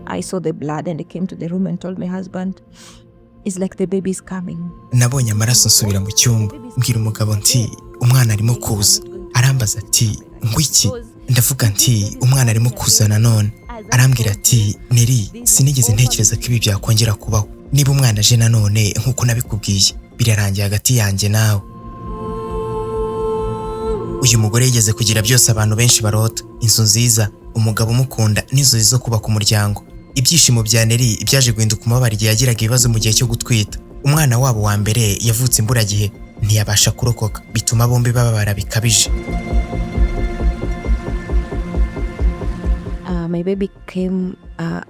I saw the blood and I came to the room and told my husband, it's like the baby is coming. Nabonye amaraso, nsubira mu cyumba, mbwira umugabo nti: "Umwana arimo kuza." Arambaza ati: "Ngo iki?" Ndavuga nti: "Umwana arimo kuza nanone." Arambwira ati: "Neri, sinigeze ntekereza ko ibi byakongera kubaho. Niba umwana aje nanone nk'uko nabikubwiye, birarangiye hagati yanjye nawe." Uyu mugore yigeze kugira byose abantu benshi barota: inzu nziza, umugabo umukunda n'inzozi zo kubaka umuryango. Ibyishimo bya Neri byaje guhinduka umubabaro igihe yagiraga ibibazo mu gihe cyo gutwita. Umwana wabo wa mbere yavutse imburagihe, ntiyabasha kurokoka, bituma bombi bababara bikabije. My baby came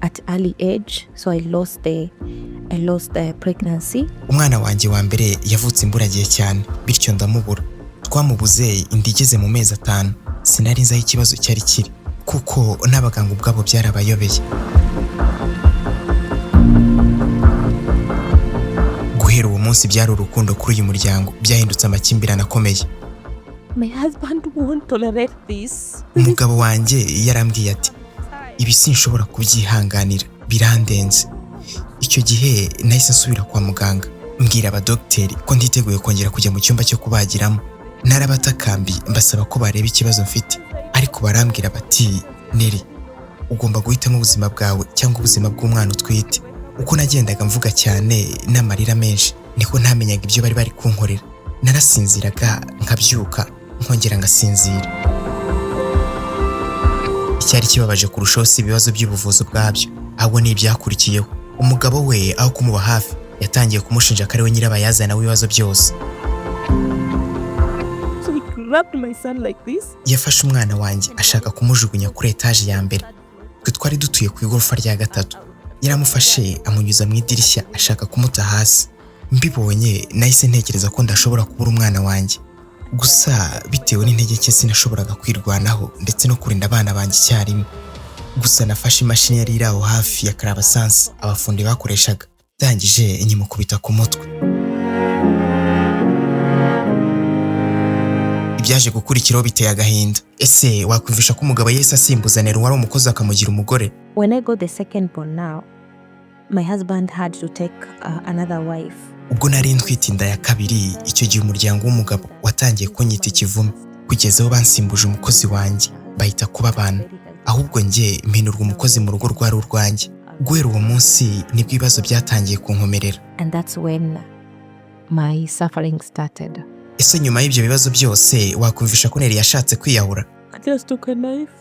at early age, so I lost the pregnancy. Umwana wanjye wa mbere yavutse imburagihe cyane, bityo ndamubura. Twamubuze inda igeze mu mezi 5. Sinari nzi aho ikibazo cyari kiri, kuko n'abaganga ubwabo byarabayobeye. Guhera uwo munsi, byari urukundo kuri uyu muryango byahindutse amakimbirane akomeye. My husband won't tolerate this. Umugabo wanjye yarambwiye ati: "Ibi sinshobora kubyihanganira, birandenze." Icyo gihe nahise nsubira kwa muganga, mbwira abadogiteri ko ntiteguye kongera kujya mu cyumba cyo kubagiramo. Narabatakambiye, mbasaba ko bareba ikibazo mfite, ariko barambwira bati: "Neri, ugomba guhitamo ubuzima bwawe cyangwa ubuzima bw'umwana utwite." Uko nagendaga mvuga cyane n'amarira menshi, niko ntamenyaga ibyo bari bari kunkorera. Narasinziraga nkabyuka, nkongera ngasinzira. Icyari kibabaje kurushaho si ibibazo by'ubuvuzi ubwabyo, ahubwo ni ibyakurikiyeho. Umugabo we, aho kumuba hafi, yatangiye kumushinja ko ari we nyirabayazana w'ibibazo byose. So he grabbed my son like this. Yafashe umwana wanjye ashaka kumujugunya kuri etaje ya mbere. Twe twari dutuye ku igorofa rya gatatu. Yaramufashe amunyuza mu idirishya, ashaka kumuta hasi. Mbibonye, nahise ntekereza ko ndashobora kubura umwana wanjye. Gusa bitewe n'intege nke, sinashoboraga kwirwanaho ndetse no kurinda abana banjye icyarimwe. Gusa nafashe imashini yari iri aho hafi ya karabasansi abafundi bakoreshaga, ndangije nyimukubita ku mutwe. Ibyaje gukurikiraho biteye agahinda. Ese wakwumvisha ko umugabo yahise asimbuza Neri wari umukozi, akamugira umugore? When I got the second born now, my husband had to take another wife. Ubwo nari ntwite inda ya kabiri, icyo gihe umuryango w'umugabo watangiye kunyita ikivume, kugeza aho bansimbuje umukozi wanjye bahita kuba abana, ahubwo njye mpindurwa umukozi mu rugo rwari urwanjye. Guhera uwo munsi nibwo ibibazo byatangiye kunkomerera. And that's when my suffering started. Ese nyuma y'ibyo bibazo byose, wakumvisha ko Neri yashatse kwiyahura? I just took a knife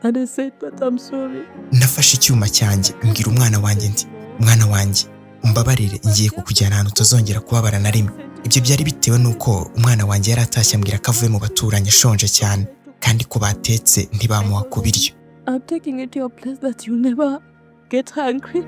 and I said, "But I'm sorry." Nafashe icyuma cyanjye, mbwira umwana wanjye nti: "Mwana wanjye, umbabarire, ngiye kukujyana ahantu utazongera kubabara na rimwe." Ibyo byari bitewe n'uko umwana wanjye yari atashye ambwira ko avuye mu baturanyi ashonje cyane, kandi ko batetse ntibamuha ku biryo. I'm taking you to a place that you'll never get hungry.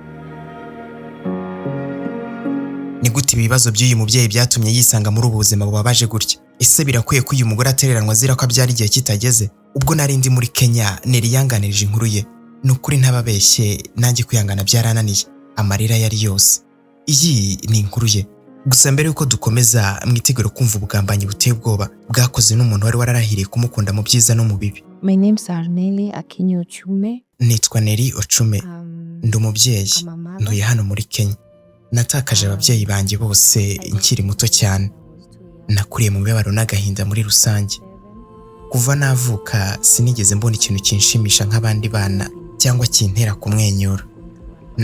Ni gute ibi bibazo by'uyu mubyeyi byatumye yisanga muri ubu buzima bubabaje gutya? Ese birakwiye ko uyu mugore atereranwa azira ko abyara igihe kitageze? Ubwo nari ndi muri Kenya, Neri yanganirije inkuru ye. Ni ukuri ntababeshye, nanjye kwihangana byarananiye, amarira yari yose. Iyi ni inkuru ye. Gusa mbere y'uko dukomeza, mwitegure kumva ubugambanyi buteye ubwoba bwakoze n'umuntu wari wararahiriye kumukunda mu byiza no mu bibi. My name's Nelly Akinyi Ochume. Nitwa Neri Ocume, ndi umubyeyi, ntuye hano muri Kenya. Natakaje ababyeyi banjye bose nkiri muto cyane. Nakuriye mu mibabaro n'agahinda muri rusange. Kuva navuka sinigeze mbona ikintu kinshimisha nk'abandi bana cyangwa kintera kumwenyura.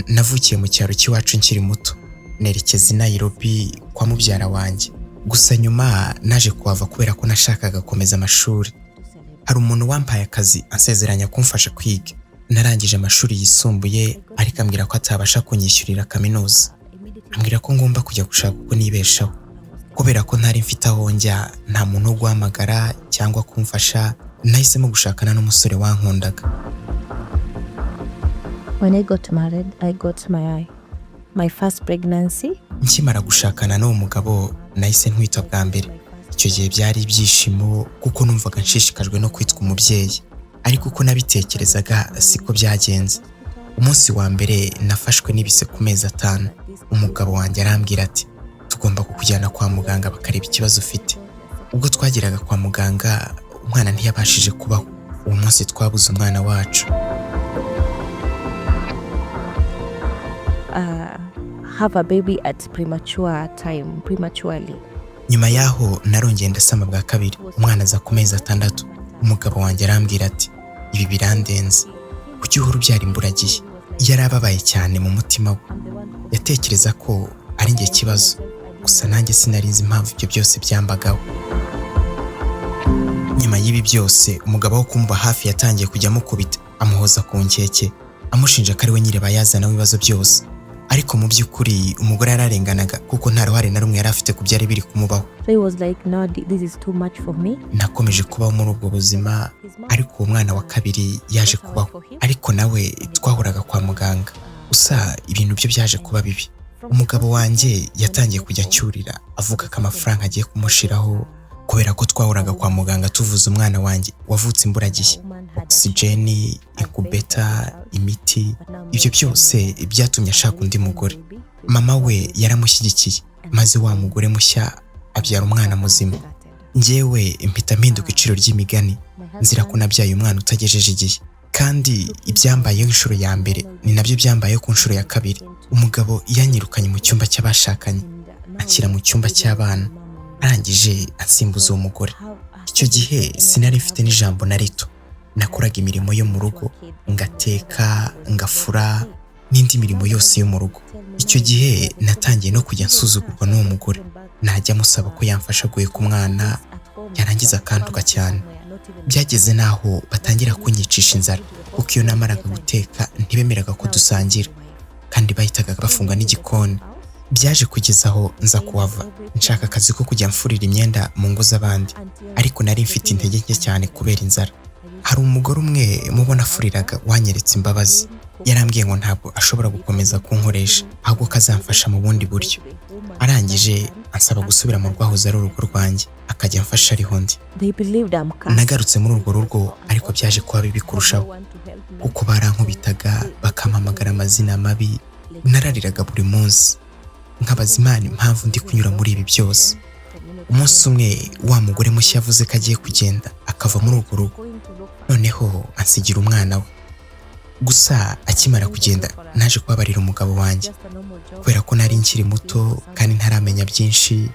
Navukiye mu cyaro cy'iwacu nkiri muto, nerekeza i Nairobi kwa mubyara wanjye. Gusa nyuma naje kuhava kubera ko nashakaga gukomeza amashuri. Hari umuntu wampaye akazi ansezeranya kumfasha kwiga. Narangije amashuri yisumbuye, ariko ambwira ko atabasha kunyishyurira kaminuza, ambwira ko ngomba kujya gushaka uko nibeshaho. Kubera ko ntari mfite aho njya, nta muntu wo guhamagara cyangwa kumfasha, nahisemo gushakana n'umusore wankundaga. When I got married, I got my first pregnancy. Nkimara gushakana n'uwo mugabo, nahise ntwita bwa mbere. Icyo gihe byari ibyishimo kuko numvaga nshishikajwe no kwitwa umubyeyi, ariko uko nabitekerezaga siko byagenze. Umunsi wa mbere nafashwe n'ibise ku mezi 5. Umugabo wanjye arambwira ati: "Tugomba kukujyana kwa muganga bakareba ikibazo ufite." Ubwo twageraga kwa muganga, umwana ntiyabashije kubaho. Uwo munsi twabuze umwana wacu. Have a baby at premature time, prematurely. Nyuma y'aho narongeye ndasama bwa kabiri, umwana aza ku mezi 6. Umugabo wanjye arambwira ati: "Ibi birandenze, kuki uhora ubyara imburagihe?" Yari ababaye cyane mu mutima we, yatekereza ko ari njye kibazo. Gusa nanjye sinari nzi impamvu ibyo byose byambagaho. Nyuma y'ibi byose, umugabo wo kumuba hafi yatangiye kujya amukubita, amuhoza ku nkeke, amushinja ko ari we nyirabayazana w'ibibazo byose. Ariko mu by'ukuri umugore yararenganaga, kuko nta ruhare na rumwe yari afite ku byari biri kumubaho. So he was like, "No, this is too much for me." Nakomeje kubaho muri ubwo buzima, ariko uwo mwana wa kabiri yaje kubaho, ariko nawe twahoraga kwa muganga. Gusa ibintu byo byaje kuba bibi. Umugabo wanjye yatangiye kujya ancyurira, avuga ko amafaranga agiye kumushiraho kubera ko twahoraga kwa muganga tuvuza umwana wanjye wavutse imburagihe: ogisijeni, incubator, imiti. Ibyo byose byatumye ashaka undi mugore. Mama we yaramushyigikiye, maze wa mugore mushya abyara umwana muzima. Njyewe mpita mpinduka iciro ry'imigani, nzira ko nabyaye umwana utagejeje igihe. Kandi ibyambayeho inshuro ya mbere ni nabyo byambayeho ku nshuro ya kabiri. Umugabo yanyirukanye mu cyumba cy'abashakanye, anshyira mu cyumba cy'abana, arangije ansimbuza uwo mugore. Icyo gihe sinari mfite n'ijambo na rito. Nakoraga imirimo yo mu rugo, ngateka, ngafura n'indi mirimo yose yo mu rugo. Icyo gihe natangiye no kujya nsuzugurwa n'uwo mugore. Najya musaba ko yamfasha guheka umwana, yarangiza akantuka cyane. Byageze n'aho batangira kunyicisha inzara, kuko iyo namaraga guteka ntibemeraga ko dusangira, kandi bahitaga bafunga n'igikoni. Byaje kugeza aho nza kuhava, nshaka akazi ko kujya mfurira imyenda mu ngo z'abandi, ariko nari mfite intege nke cyane kubera inzara. Hari umugore umwe mubona afuriraga wanyeretse imbabazi. Yarambwiye ngo ntabwo ashobora gukomeza kunkoresha, ahubwo ko azamfasha mu bundi buryo. Arangije ansaba gusubira mu rwahoze ari urugo rwanjye, akajya amfasha ariho ndi. They believed I'm cursed. Nagarutse muri urwo rugo, ariko byaje kuba bibi kurushaho, kuko barankubitaga, bakampamagara amazina mabi. Narariraga buri munsi, nkabaza Imana impamvu ndi kunyura muri ibi byose. Umunsi umwe wa mugore mushya yavuze ko agiye kugenda, akava muri urwo rugo, noneho ansigira umwana we. Gusa akimara kugenda, naje kubabarira umugabo wanjye kubera ko nari nkiri muto kandi ntaramenya byinshi.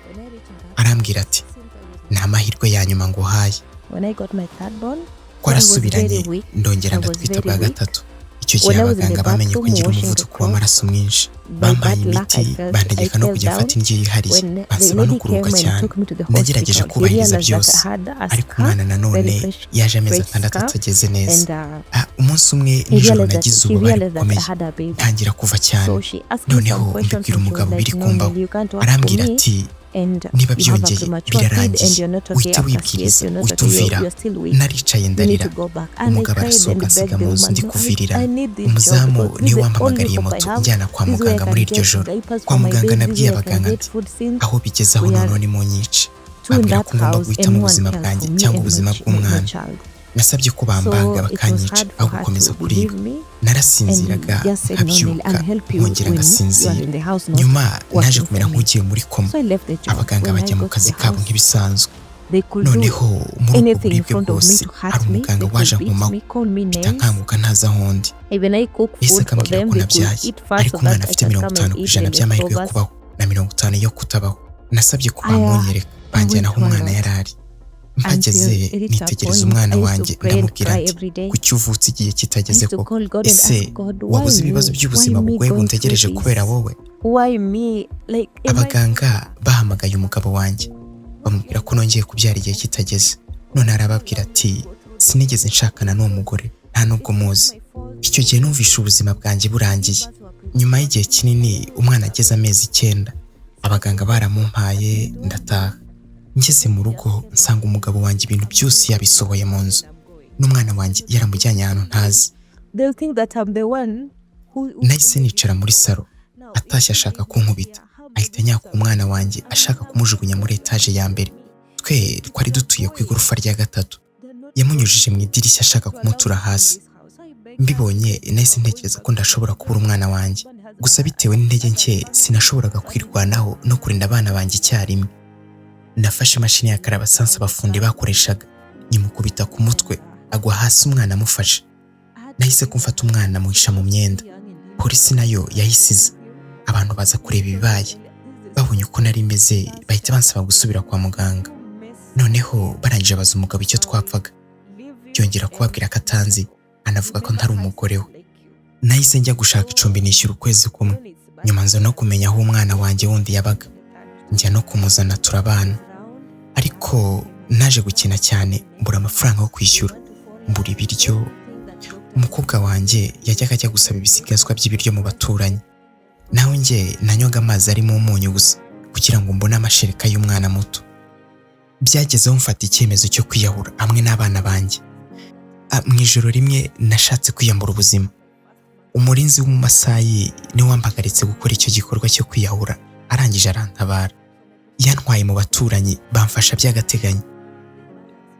Arambwira ati: "Ni amahirwe ya nyuma nguhaye." When I got my third born, Twarasubiranye, ndongera ndatwita bwa gatatu. Icyo gihe abaganga bamenye ko ngira umuvuduko w'amaraso mwinshi. Bampaye imiti, bantegeka no kujya mfata indyo yihariye, bansaba no kuruhuka cyane. Nagerageje kubahiriza byose, ariko umwana nanone yaje amezi 6 atageze neza. Umunsi umwe nijoro nagize ububabare bukomeye, ntangira kuva cyane. Noneho mbibwira umugabo biri kumbaho, arambwira ati: "Niba byongeye birarangiye, uhite wibwiriza, uhite umvira." Naricaye ndarira, umugabo arasohoka ansiga mu nzu ndi kuvirira. Umuzamu niwe wampamagariye moto njyana kwa muganga muri iryo joro. Kwa muganga nabwiye abaganga nti: "Aho bigeze aho noneho ni mu nyice." Bambwira ko ngomba guhitamo ubuzima bwanjye cyangwa ubuzima bw'umwana. Nasabye ko bambaga bakanyica aho gukomeza kuribwa. Narasinziraga nkabyuka, nkongera ngasinzira. Nyuma naje kumera nk'ugiye muri koma, abaganga bajya mu kazi kabo nk'ibisanzwe. Noneho muri ubwo buribwe bwose hari umuganga waje ankomaho, mpita nkanguka ntazi aho ndi. Yahise akambwira ko nabyaye, ariko umwana afite 50% by'amahirwe yo kubaho na 50 yo kutabaho. Nasabye ko bamunyereka, banjyana aho umwana yari ari. Mpageze nitegereza umwana wanjye, ndamubwira nti: "Kuki uvutse igihe kitageze koko? Ese wabuze ibibazo by'ubuzima bugoye buntegereje kubera wowe?" Abaganga bahamagaye umugabo wanjye, bamubwira ko nongeye kubyara igihe kitageze. None arababwira ati: "Sinigeze nshakana n'uwo mugore, nta nubwo muzi." Icyo gihe numvishe ubuzima bwanjye burangiye. Nyuma y'igihe kinini, umwana ageze amezi 9, abaganga baramumpaye, ndataha. Ngeze mu rugo nsanga umugabo wanjye ibintu byose yabisohoye mu nzu, n'umwana wanjye yaramujyanye ahantu ntazi. Nahise nicara muri salo. Atashye ashaka kunkubita, ahita anyaka umwana wanjye, ashaka kumujugunya muri etaje ya mbere. Twe twari dutuye ku igorofa rya gatatu. Yamunyujije mu idirishya ashaka kumutura hasi. Mbibonye nahise ntekereza ko ndashobora kubura umwana wanjye. Gusa bitewe n'intege nke, sinashoboraga kwirwanaho no kurinda abana banjye icyarimwe. Nafashe imashini ya karabasansi abafundi bakoreshaga, nyimukubita ku mutwe, agwa hasi umwana amufashe. Nahise kumfata umwana muhisha mu myenda. Polisi nayo yahise iza. Abantu baza kureba ibibaye. Babonye uko nari meze, bahita bansaba gusubira kwa muganga. Noneho barangije baza umugabo icyo twapfaga, yongera kubabwira ko atanzi, anavuga ko ntari umugore we. Nahise njya gushaka icumbi, nishyura ukwezi kumwe. Nyuma nza no kumenya aho umwana wanjye wundi yabaga, njya no kumuzana turabana. Ariko naje gukina cyane, mbura amafaranga yo kwishyura, mbura ibiryo. Umukobwa wanjye yajyaga ajya gusaba ibisigazwa by'ibiryo mu baturanyi, naho njye nanywaga amazi arimo umunyu gusa kugira ngo mbone amashereka y'umwana muto. Byagezeho mfata icyemezo cyo kwiyahura hamwe n'abana banjye. Mu ijoro rimwe nashatse kwiyambura ubuzima. Umurinzi w'Umumasayi niwe wampagaritse gukora icyo gikorwa cyo kwiyahura. Arangije arantabara, yantwaye mu baturanyi bamfasha by'agateganyo.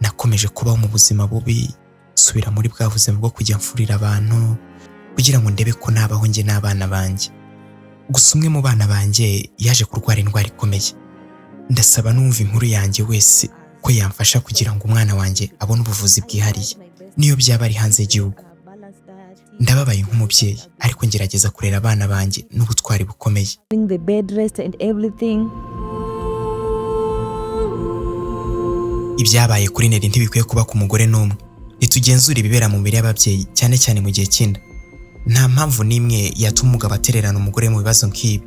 Nakomeje kubaho mu buzima bubi, nsubira muri bwa buzima bwo kujya mfurira abantu kugira ngo ndebe ko nabaho njye n'abana banjye. Gusa umwe mu bana banjye yaje kurwara indwara ikomeye. Ndasaba n'uwumva inkuru yanjye wese ko yamfasha kugira ngo umwana wanjye abone ubuvuzi bwihariye, niyo byaba ari hanze y'igihugu. Ndababaye nk'umubyeyi, ariko ngerageza kurera abana banjye n'ubutwari bukomeye. The bed rest and everything. Ibyabaye kuri Neri ntibikwiye kuba ku mugore n'umwe. Ntitugenzura ibibera mu mibiri y'ababyeyi, cyane cyane mu gihe cy'inda. Nta mpamvu n'imwe yatuma umugabo atererana umugore mu bibazo nk'ibi.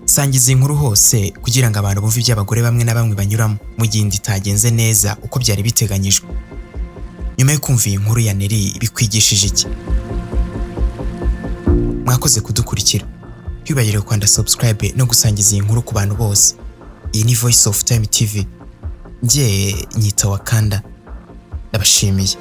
Sangiza iyi nkuru hose kugira ngo abantu bumve ibyo abagore bamwe na bamwe banyuramo mu gihe inda itagenze neza uko byari biteganyijwe. Nyuma yo kumva iyi nkuru ya Neri, bikwigishije iki? Mwakoze kudukurikira. Ntiwibagirwe kwanda subscribe no gusangiza iyi nkuru ku bantu bose. Iyi ni Voice of Time TV. Njye nyita Wakanda. Ndabashimiye.